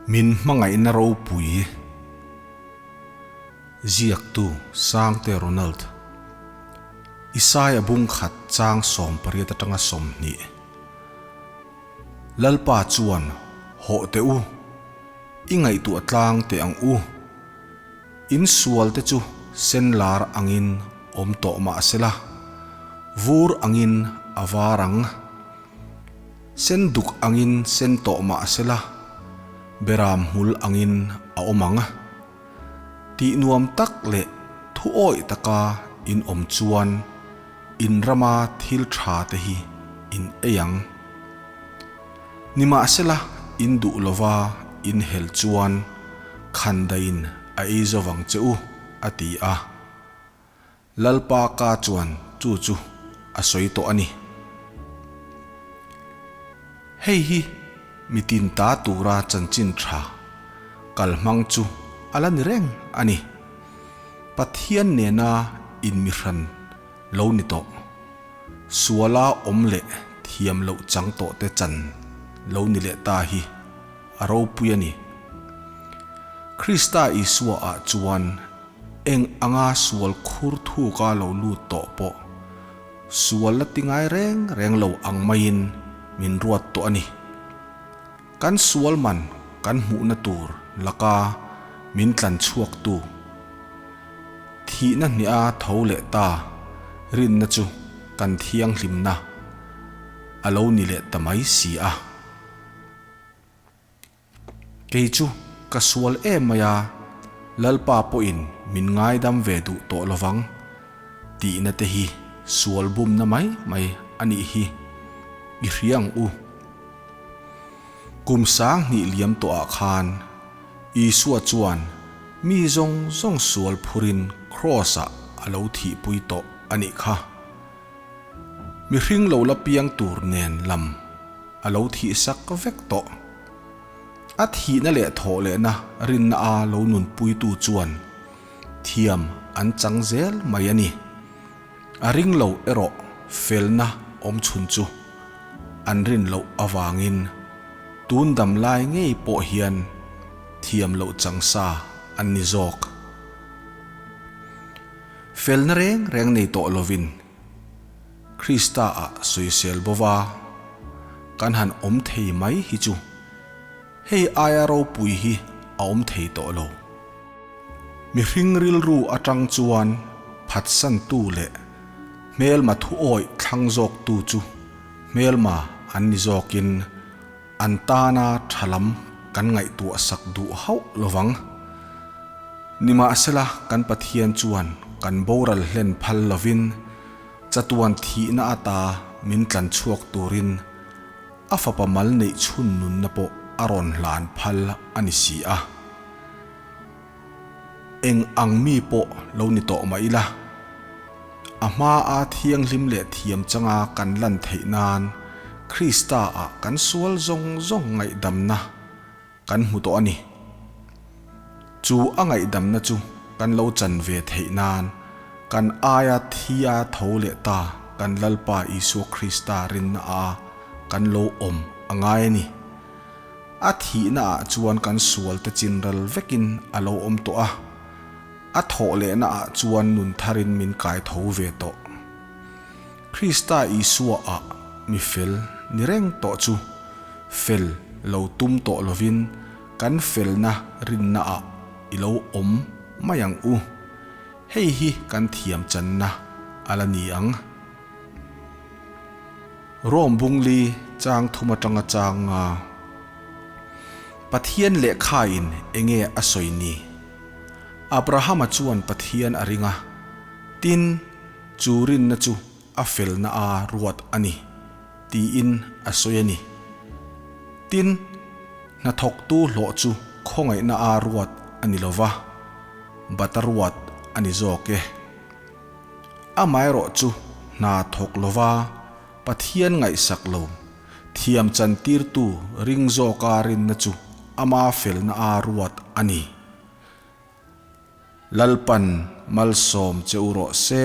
Min hmangaihna ropui ziaktu Sangte Ronald Isaia bungkhat chang 18 atanga 20. Lalpa chuan hawh teh u, i ngaihtuah tlang teh ang u. In sual te chu sen lar angin awm tawh mah sela, vur angin a var ang. Sen duk angin sen tawh mah sela, beram hmul angin a awm ang. Tih nuam tak leh thu awih taka in awm chuan in rama thil tha te hi in ei ang. Nimahsela in duh lova in hel chuan khandaiin a ei zo vang che u, a ti a. Lalpa ka chuan chu chu a sawi tawh a ni. Hei hi mitin ta tura chanchin tha kalhmang chu a la ni reng a ni. Pathian nena inmihran lo ni tawh. Suala awm leh thiam loh chang tawh te chan lo ni leh ta hi a ropui a ni. Krista Isua ah chuan eng anga sual khur thuka lo lut tawh pawh sual la ti ngai reng reng lo ang maiin min ruat tawh a ni. Kan sual man kan hmuhna tur laka min tlan chhuaktu thihna hniha tho leh ta rinna chu kan thianghlimna a lo ni leh ta mai si a. Kei chu ka sual em mai a, Lalpa pawhin min ngaidam ve duh tawh lovang tihna te hi sual bumna mai mai a nih hi i hria ang u. Kum 2000 liam tawhah khan Isua chuan mi zawng zawng sual phurin Kraws-ah a lo thihpui tawh a nih kha. Mihring lo la piang tur nen lam a lo thihsak vek tawh. A thihna leh thawh lehna rinna a lo nunpuitu chuan thiam an chang zel mai a ni. A ring lo erawh felna awm chhun chu an rin loh avangin tun dam lai ngei pawh hian thiam loh chang sa an ni zawk. Felna reng reng nei tawh lovin Krista ah sawisel bova kan han awm thei mai hi chu hei aia ropui hi a awm thei tawh lo. Mihring rilru atang chuan phatsantu leh hmelma thuawih thlang zawktu chu hmelma an ni zawkin an tana tha lam kan ngaihtuah sak duh hauh lovang. Nimahsela kan Pathian chuan kan boral hlen phal lovin chatuan thihna ata min tlan chhuak turin a fapa mal neih chhun nunna pawh a rawn hlan phal a ni si a. Eng ang mi pawh lo ni tawh mah ila, a hmaa thianghlim leh thiam changa kan lan theih nan Krista-ah kan sual zawng zawng ngaihdamna kan hmu tawh a ni. Chu a ngaihdamna chu kan lo chan ve theih nan kan aia thia tho leh ta kan Lalpa Isua Krista rinna a kan lo awm a ngai a ni. A thihna ah chuan kan sual te chinral vekin a lo awm tawh a, a thawh lehna ah chuan nun tharin min kai tho ve tawh. Krista Isua ah mi fel ni reng tawh chu fel lo tum tawh lovin kan felna rinna ah i lo awm mai ang u. Hei hi kan thiam channa a la ni ang. Rom bungli chang thum atanga chang nga. Pathian lehkhain enge a sawi ni? Abrahama chuan Pathian a ring a, tin, chu rinna chu a felna a ruat a ni, tiin a sawi a ni. Tin, hnathawktu hlawh chu khawngaihna a ruat a ni lova, bata ruat a ni zawk e. Amaherawhchu hna thawk lova Pathian ngaihsak lo, thiam chantirtu ring zawka rinna chu ama felna a ruat a ni. Lalpan malsawm che u rawh se.